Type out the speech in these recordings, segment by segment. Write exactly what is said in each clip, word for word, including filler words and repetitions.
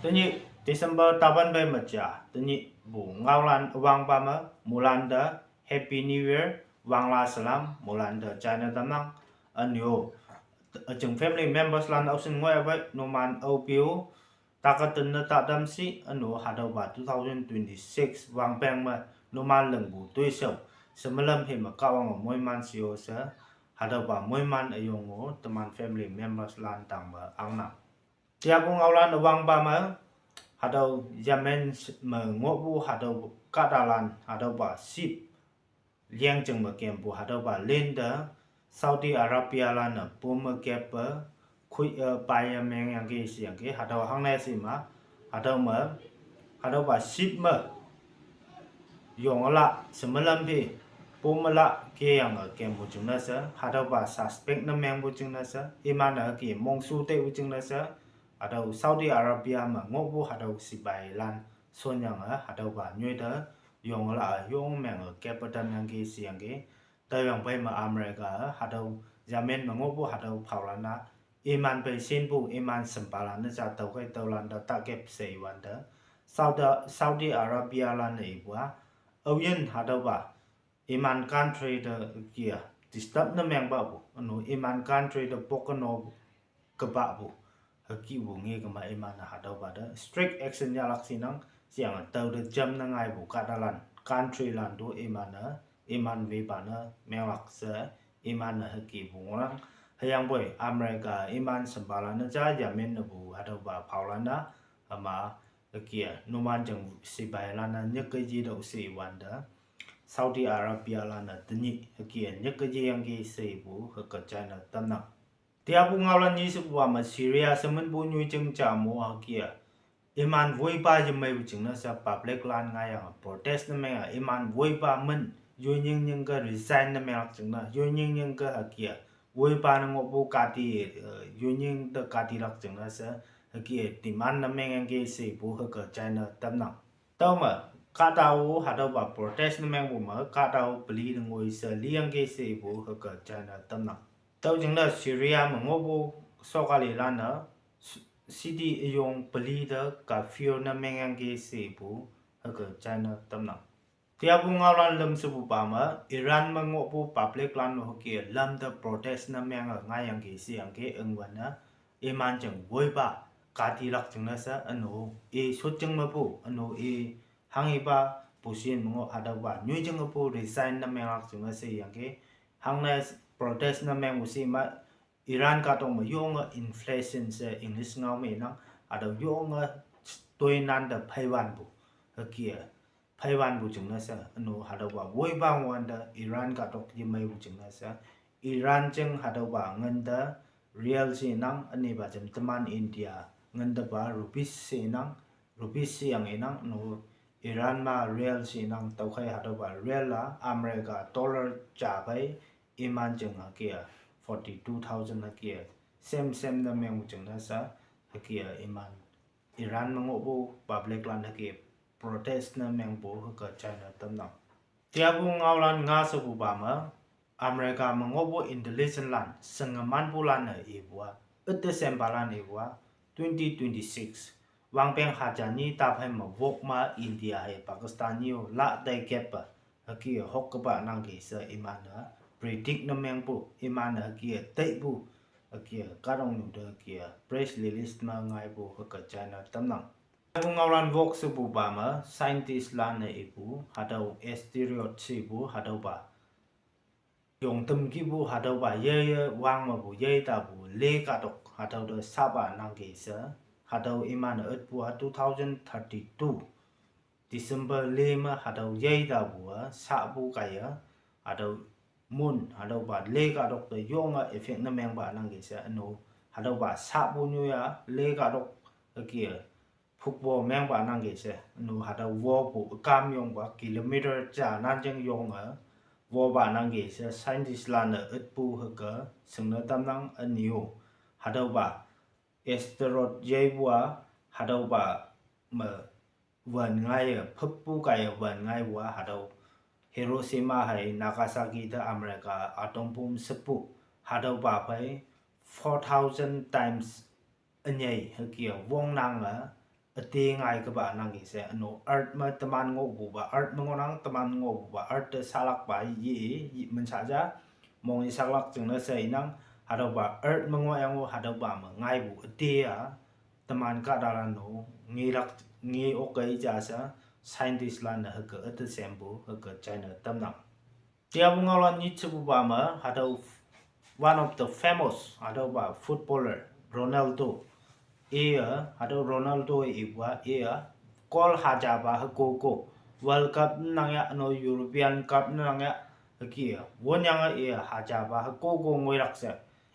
Tenyih December taban bai macha, tenyih bu ngaolan wangpa me, mulan te Happy New Year, wangla salam, mulan te China tamang, anyo. Ajing family members lan ausin ngoi abai, numan aopiu, takatan ne tadam si, ano hatüopa two thousand twenty-six wangpeng me, numan lingpu toishao, semelam hi me Kahwang moiman sio she, hatüopa moiman üyong-o, teman family members lan tangme angnang. Tiapu ngaolan üwangpa me, hatüo Yemen me ngohpu hatüo kahtalan, hatüopa ship, liangjing me kempu hatüopa linte, Saudi Arabia lan-e pom me keppe, khoi-e paiye mengyangki sheyangki, hatüo hangne shi ma, hatüo me, hatüopa ship me, yongla, semelam phi, pom me la, keyange kempu jingne she, hatüopa suspect ne mengpu jingne she, iman-e hüke mongshu teipu jingne she, hatüo Saudi Arabia me ngohpu hatüo sipailan, shonyange hatüopa nyoi te, yongla, yong menge keppe tamyangki sheyangki, tüoyang pei me America, hatüo Yemen me ngohpu hatüo phaolan-a, iman pei shinpu, iman shempalan-e ja tüokhei tüolan te takep she iwante, Saudi, Saudi Arabia lan-e ipu-a, aoyin hatüopa, iman country te kia, disturb ne mengpapu, üno iman country te pok keno kepapu, hükepu nge kema iman-e hatüopa te strict action yahlak shinang, sheyange tao te jam ne ngaipu kahtalan, country lan to iman-e, iman wepa ne menglak she, iman-e hükepu ngohnang, hüyangpoi America iman shempalan-e ja Yemen mepu hatüopa phaolan-a, hüma, hüke-a, numan jing sipailan-a nyike yetüoh she iwante, Saudi Arabia lan-e tenyih hüke-a nyike yeyangki shepu hüke china tamnang. Tiapu ngaolan nyi shepupa me Syria she minpu nyoijing ja mo hüke-a, iman woipa yemeipu jingne she public lan ngaiyange protest ne menge iman woipa min, yoi nying nyingke resign ne menglak jingne, yoi nying nyingke hüke-a, woipa ne ngohpu kati, eh, yoi nying te katilak jingne she, hüke-a demand ne mengyangki shepu hüke china tamnang. Tüome, kahta-o hatüopa protest ne mengpu me, kahta-o peli ne ngoi she liyangki shepu hüke china tamnang. Tüo jingne Syria me ngohpu sokalilan-e, city üyong peli te curfew ne mengyangki shepu hüke china tamnang. Tiapu ngaolan lüm shepupa me, Iran me ngohpu public lan-o hüke lam te protest ne menge ngaiyangki sheyangki üngwün-e, iman jing woipa, katilak jingne she, üno, i shotjing mepu, üno, i hanghipa, pusin me ngoh hatüopa, nyoijing mepu resign ne menglak jingne sheyangki, hangne protest ne mengpu shi ma, Iran kahtok me yonge inflation she English ngao me nang, hatüo yonge toinan te pheiwanpu, hüke-a, pheiwanpu jingne she, üno hatüopa woipa wante Iran kahtok yemeipu jingne she, Iran jing hatüopa ngin te rial she nang, ünepa jam teman India, ngin tepa rupees she nang, rupees sheyange nang, no, Iran ma rial she nang, tüokhei hatüopa rial-a America dollar ja phei, iman jing hüke-a, forty-two thousand hüke-a, same same ne mengpu jingne she, hüke-a iman, Iran me ngohpu public lan hüke protest ne mengpu hüke china tamnang. Tiapu ngaolan nga shepupa me, America me ngohpu intelligence lan, shengemanpu lan-e ipu-a, üte shempalan ipu-a, twenty twenty-six, wangpeng haja nyi taphei me wok me India hei Pakistan nyi-o la tai keppe, hüke hokkepa nangki she iman-e, predict ne mengpu, iman-e hüke teipu, hüke kahtoknyu te hüke press release me ngaipu hüke china tamnang. Ngaolan wok shepupa me, scientist lan-e ipu, hatüo asteroid shepu, hatüopa yong tamkipu hatüopa yeye wang mepu yei tapu le kahtok hatüo te sapa nangki she, hatüo iman-e ütpu-a two thousand thirty-two December le me hatüo yei tapu-a sapu kaiye, hatüo moon hatüopa le kahtok te yonge effect ne mengpa nangki she, üno, hatüopa sapu nyoiya le kahtok hüke-a, phukpo mengpa nangki she, üno hatüo wopu ükam yongpa kilometer ja nanjing yonge, wopa nangki she scientist lan-e ütpu hüke, shingne tamnang ünyo. Hatüopa, asteroid yeipu-a, hatüopa, me, wan ngaiye, phüppu kaiye wan ngaipu-a, hatüo Hiroshima hei Nagasaki te America atom bomb shepu, hatüopa phei four thousand times ünyei hüke wongnange, üte ngai kaba nangki she üno earth me teman ngohpupa, earth me ngohnang teman ngohpupa, earth te salakpa ye, ye minsaja, mong ye saklak jingne she inang, hatüopa earth me ngohyango hatüopa me ngaipu üte-a, teman kahtalan-o, ngelak, nge okkei ja she, scientist lan-e hüke üte sempu, hüke china tamnang. Tiapu ngaolan nyit shepupa me, hatüo one of the famous, hatüopa footballer, Ronaldo. Iye, hatüo Ronaldo ipu-a, iye, goal hajapa hükoko, World Cup nang ya, üno European Cup nang ya, hüke, wonyange iye hajapa hükoko ngoilak she.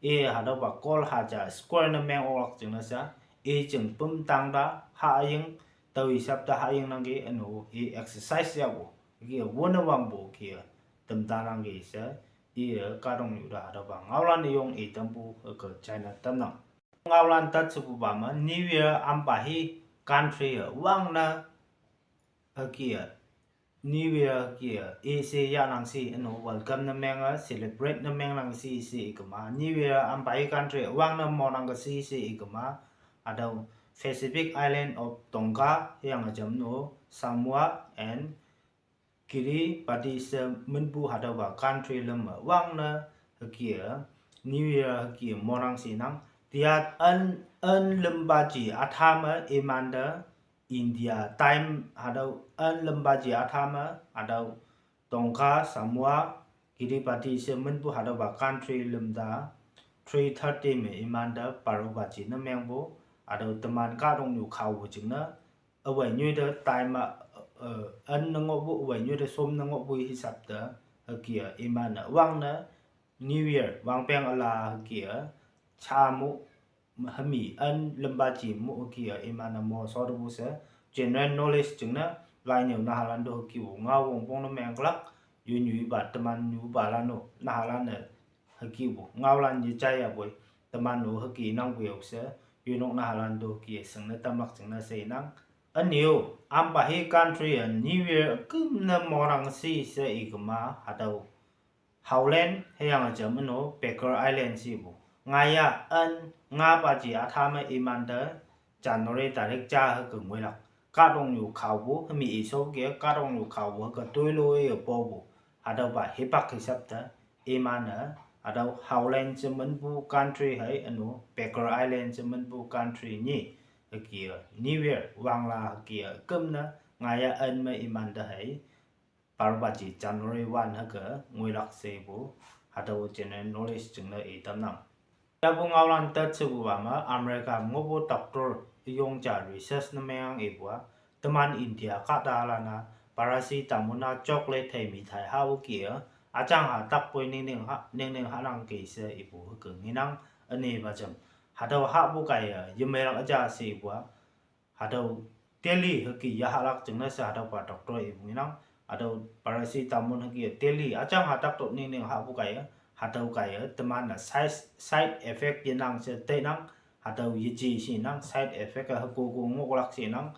Iye hatüopa goal haja score ne meng oklak jingne she, i jing pümtang ta haying, tao isap te haying nangki üno i exercise yahpu. Hüke wone wangpu hüke tamta nangki she, iye kahtoknyu te hatüopa ngaolan üyong i tampu hüke china tamnang. Ngaolan tat shepupa me, New Year ampa hi country-e wangne hüke-a, New Year hüke-a, ise yahnang shi, üno welcome ne menge, celebrate ne mengnang shi she ikema, New Year ampa hi country wangne monang ke shi she ikema, hatüo Pacific Island of Tonga, hüyange jam no, Samoa and Kiribati she minpu hatüopa country lüm me wangne hüke-a, New Year hüke monang shinang, tia ün, ün lümpa ji atha me imante India time hatüo ün lümpa ji atha me, hatüo Tonga, Samoa, Kiribati she minpu hatüopa country lüm te, three thirty me imante paropa ji ne mengpu, hatüo teman kahtoknyu khaopu jingne, üwei nyoi te time-a, eh, ün ne ngohpu, üwei nyoi te shom ne ngohpu hisap te, hüke-a iman-e wangne, New Year, wangpeng üla hüke-a, sha mo, hümi, ün lümpa ji mo hüke-a, iman-e mo shotepu she, general knowledge jingne, lai nyüo nahalan to hükepu ngao wongpong ne menglak, yu nyuipa teman nyupalan-o, nahalan-e, hükepu ngaolan yejai yapoi, teman-o hüke nangpu yok she, yunok nahalan to hüke shingne tamlak jingne she inang. Ünyo, ampa hi country-e New Year küm ne monang shi she ikema, hatüo Howland, hüyange jam no, Baker Island shipu. Ngaiya ün, ngapa ji atha me imante, January tarik ja hüke ngoilak. Kahtoknyu khaopu, hümi isop ke, kahtoknyu khaopu hüke toilo ye popu. Hatüopa hipak hisap te, iman-e, hatüo Howland she minpu country hei, üno, Baker Island she minpu country nyi, hüke-a, New Year, wangla hüke-a, küm ne, ngaiya ün me imante hei, paropa ji January one hüke ngoilak shepu, hatüo general knowledge jingne i tamnang. Yapu ngaolan tat shepupa me America ngohpu doctor yong ja research ne mengang ipu-a, teman India kahtalan-a paracetamol-a chocolate hei mithai hahpu ke-a, üjang ha takpoi ningning ha, ningning hanang ke she ipu hüke ngenang, ünepa jam. Hatüo hahpu kaiye yemeilak üja she ipu-a, hatüo daily hüke yahalak jingne she hatüopa doctor ipu ngenang, hatüo paracetamol hüke daily üjang ha taktok ningning hahpu kaiye, hatüo kaiye teman-e side, side effect yenang she teinang, hatüo yeje shinang side effect-a hükoko ngohlak shinang,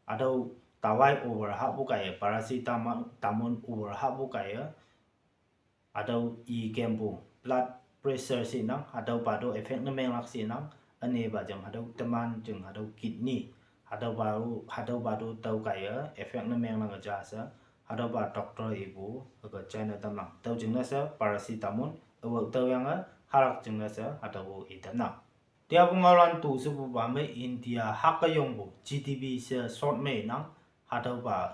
hatüo tawai over hahpu kaiye paracetamol, tamol over hahpu kaiye, hatüo i kempu blood pressure shinang, hatüopa to effect ne menglak shinang, ünepa jam hatüo teman jing hatüo kidney, hatüopa-o, hatüopa to tüo kaiye effect ne menglak ja she, hatüopa doctor ipu, hüke china tamnang. Tüo jingne she paracetamol, awa tüoyange, halak jingne she, hatüo i tamnang. Tiapu ngaolan tu shepupa me India hake yongpu G D P she short me nang, hatüopa,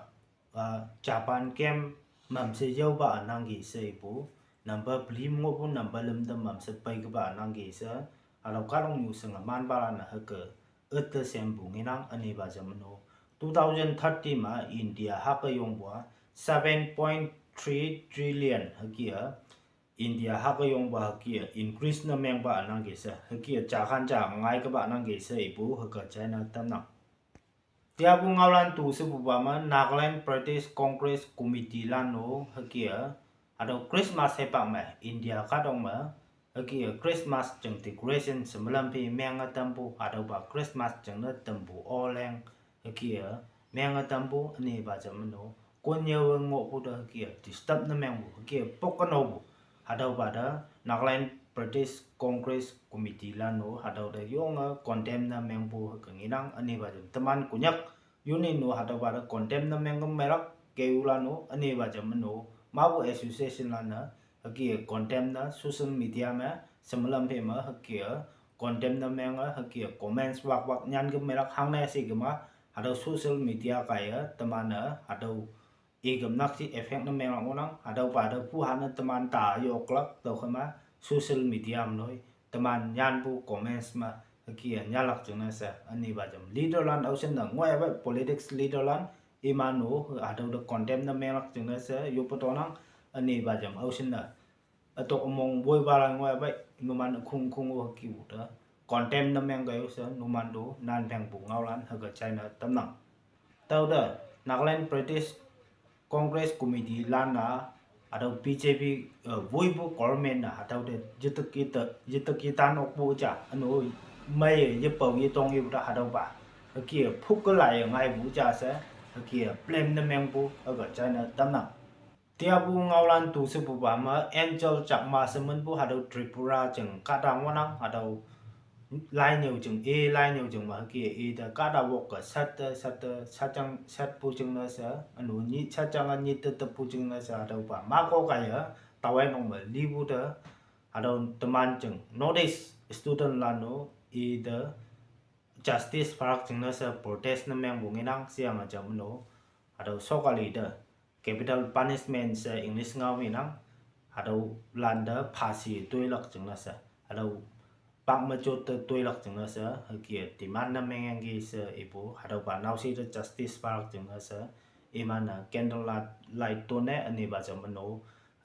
ah, Japan kem mamshe yaopa nangki she ipu, number peli ngohpu number lüm te mamshe pei kapa nangki she, hatüo kahtoknyu shinge manpalan-e hüke, üte sempu ngenang ünepa jam no. Two thousand thirty me India hake yongpu-a, seven point three trillion hüke-a, India hake yongpa hüke increase ne mengpa nangki she, hüke ja khan ja ngai kapa nangki she ipu hüke china tamnang. Tiapu ngaolan tu shepupa me Nagaland Pradesh Congress Committee lan-o hüke-a, hatüo Christmas hipak me India kahtok me, hüke-a Christmas jing decoration she melam phi menge tampu, hatüopa Christmas jingne tampu oleng, hüke-a, menge tampu ünepa jam no, konnyüwe ngohpu te hüke-a disturb ne mengpu hüke-a pok kanopu, hatüopa te Nagaland British Congress Committee lan-o hatüo te yonge condemn ne mengpu hüke ngenang. Ünepa jam teman Konyak Union-o hatüopa te condemn ne mengküm meilak keolan-o. Ünepa jam üno mapu association lan-e hüke condemn ne social media me shemelam phe me hüke condemn ne menge hüke comments wakwak nyanküm meilak hangne she kema hatüo social media kaiye teman-e hatüo ikemnak shi effect ne menglak ngohnang. Hatüopa hatüo puha ne teman ta yoklak tüokhema social media me noi teman nyanpu comments me hüke nyalak jingne she ünepa jam leader lan aoshin ne ngoi ape politics leader lan iman-o hatüo te condemn ne menglak jingne she yoppe tonang. Ünepa jam aoshin ne ütok ümong woipalan ngoi ape numan ükhung khung-o hüke-o te condemn ne mengkei-o she numan to nan phengpu ngaolan hüke china tamnang. Tüote Nagaland British Congress Committee lan-a hatüo B J P, eh, woipu government-a hatüo te yetek yete yetek yetan okpu ja üno mei yepao yetong yepu te hatüopa hüke phuke laiye ngaipu ja she hüke blame ne mengpu hüke china tamnang. Tiapu ngaolan tu shepupa me Angel Chakma she minpu hatüo Tripura jing kahta ngohnang. Hatüo lai nyüo jing, i lai nyüo jing me hüke i te kahta wok-e shat te shat te shatjang shatpu jingne she üno nyih shatjang-a nyih te tepu jingne she hatüopa mako kaiye taowe nok me lipu te hatüo teman jing North East student lan-o i te justice phalak jingne she protest ne mengpu ngenang sheyange jam üno hatüo sokali te capital punishment she English ngao me nang hatüo lan te phasi toilak jingne she hatüo pak me jot te toilak jingne she hüke demand ne mengyangki she ipu hatüopa naoshe te justice phalak jingne she iman-e candle light, light tone ünepa jam üno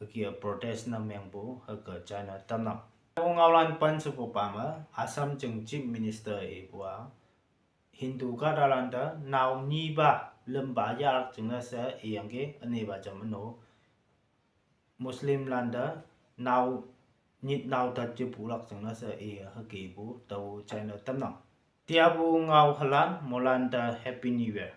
hüke protest ne mengpu hüke china tamnang. Ngaolan pen shepupa me Assam jing Chief Minister ipu-a Hindu kahtalan te nao nyipa lümpa yahlak jingne she iyangki ünepa jam üno Muslim lan te nao nyit nao tat jepulak jingne she iye hükepu tao china tamnang. Tiapu ngao halan moilan te Happy New Year.